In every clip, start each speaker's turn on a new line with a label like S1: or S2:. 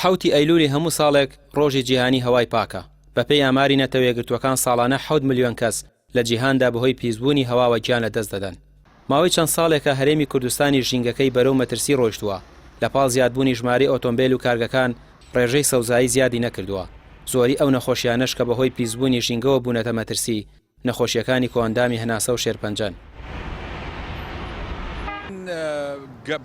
S1: حەوتی ئەیلولی هەموو ساڵێک ڕۆژی جیهانی هەوای پاکە. بەپێی ئاماری نەتەوەیەکگرتووەکان ساڵانە حەوت ملیۆن کەس لە جیهاندا بەهۆی پیسبوونی هەواوە گیان لەدەست دەدەن. ماوەی چەند ساڵێکە هەرێمی کوردستانیش ژینگەکەی بەرەو مەترسی ڕۆیشتووە، لەپاڵ زیادبوونی ژمارەی ئۆتۆمبێل و کارگەکان ڕێژەی سەوزایی زیادی نەکردووە. زۆری ئەو نەخۆشیانەش کە بەهۆی پیسبوونی ژینگەوە بوونەتە مەترسی، نەخۆشییەکانی کۆئەندامی هەناسە و شێرپەنجەن.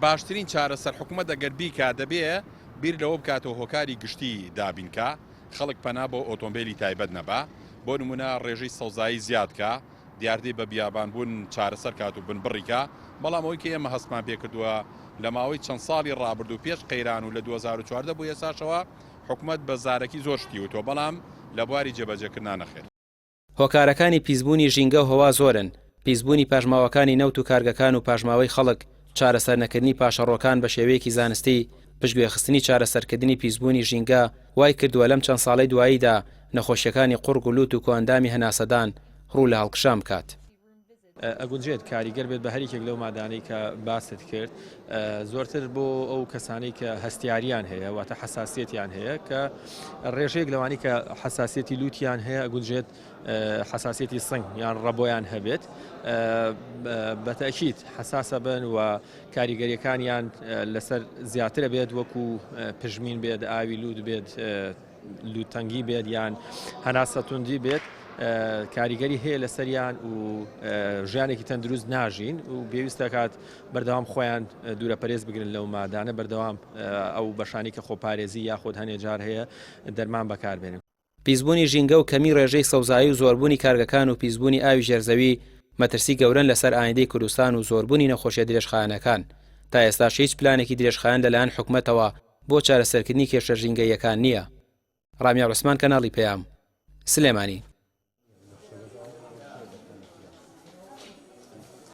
S2: باشترین چارەسەر حکومەت ئەگەر بیکا دەبێ بیر لەوە بکاتەوە هۆکاری گشتی دابین کا، خەڵک پەنا بۆ ئۆتۆمبێلی تایبەت نەبا، بۆ نموونە ڕێژەی سەوزایی زیاد کا، دیاردەی بە بیابان بوون چارەسەر کات و بنبڕی کا، بەڵام ئەوەی کە ئێمە هەستمان پێ کردووە لە ماوەی چەند ساڵی ڕابردوو پێش قەیران و لە 2014 بۆ ئێستاشەوە حکومەت بە زارەکی زۆر شتی وتووە بەڵام لە بواری جێبەجێکردنا نەخێر.
S1: هۆکارەکانی پیسبوونی ژینگە و هەوا زۆرن، پیسبوونی پاشماوەکانی نەوت و کارگەکان و پاشماوەی خەڵک، چارەسەرنەکردنی پاشەڕۆکان بە شێوەیەکی زانستی، پشتگوێخستنی چارەسەرکردنی پیسبوونی ژینگە وای کردووە لەم چەند ساڵەی دواییدا نەخۆشیەکانی قوڕگ و لوت و کۆئەندامی هەناسەدان ڕوو لە هەڵکشان بکات.
S3: ئەگونجێت کاریگەر بێت بە هەریەکێک لەو مادانەی کە باست کرد زۆرتر بۆ ئەو کەسانەی کە هەستیاریان هەیە واتە حساسیەتیان هەیە کە ڕێژەیەک لەوانی کە حساسیەتی لوتیان هەیە ئەگونجێت حساسیەتی سنگ یان ڕەبۆیان هەبێت بەتەکیت حساسە بن و کاریگەریەکانیان لەسەر زیاترە بێت وەکو پژمین بێت ئاوی لوت بێت لوتتەنگی بێت یان هەناسەتوندی بێت کاریگەری هەیە لەسەریان و ژیانێکی تەندروست ناژین و پێویست دەکات بەردەوام خۆیان دوورە پەرێز بگرن لەو مادانە بەردەوام ئەو بەشانی کە خۆپارێزی یاخود هەنێ جار هەیە دەرمان بەکاربێنن.
S1: پیسبوونی ژینگە و کەمی ڕێژەی سەوزایی و زۆربوونی کارگەکان و پیسبوونی ئاوی ژێرزەوی مەترسی گەورەن لەسەر ئایندەی کوردستان و زۆربوونی نەخۆشیە درێژخایەنەکان. تا ئێستاش هیچ پلانێکی درێژخایەن لەلایەن حکومەتەوە بۆ چارەسەرکردنی کێشە ژینگەییەکان نییە. ڕامیار عوسمان کەناڵی پەیام، سلێمانی.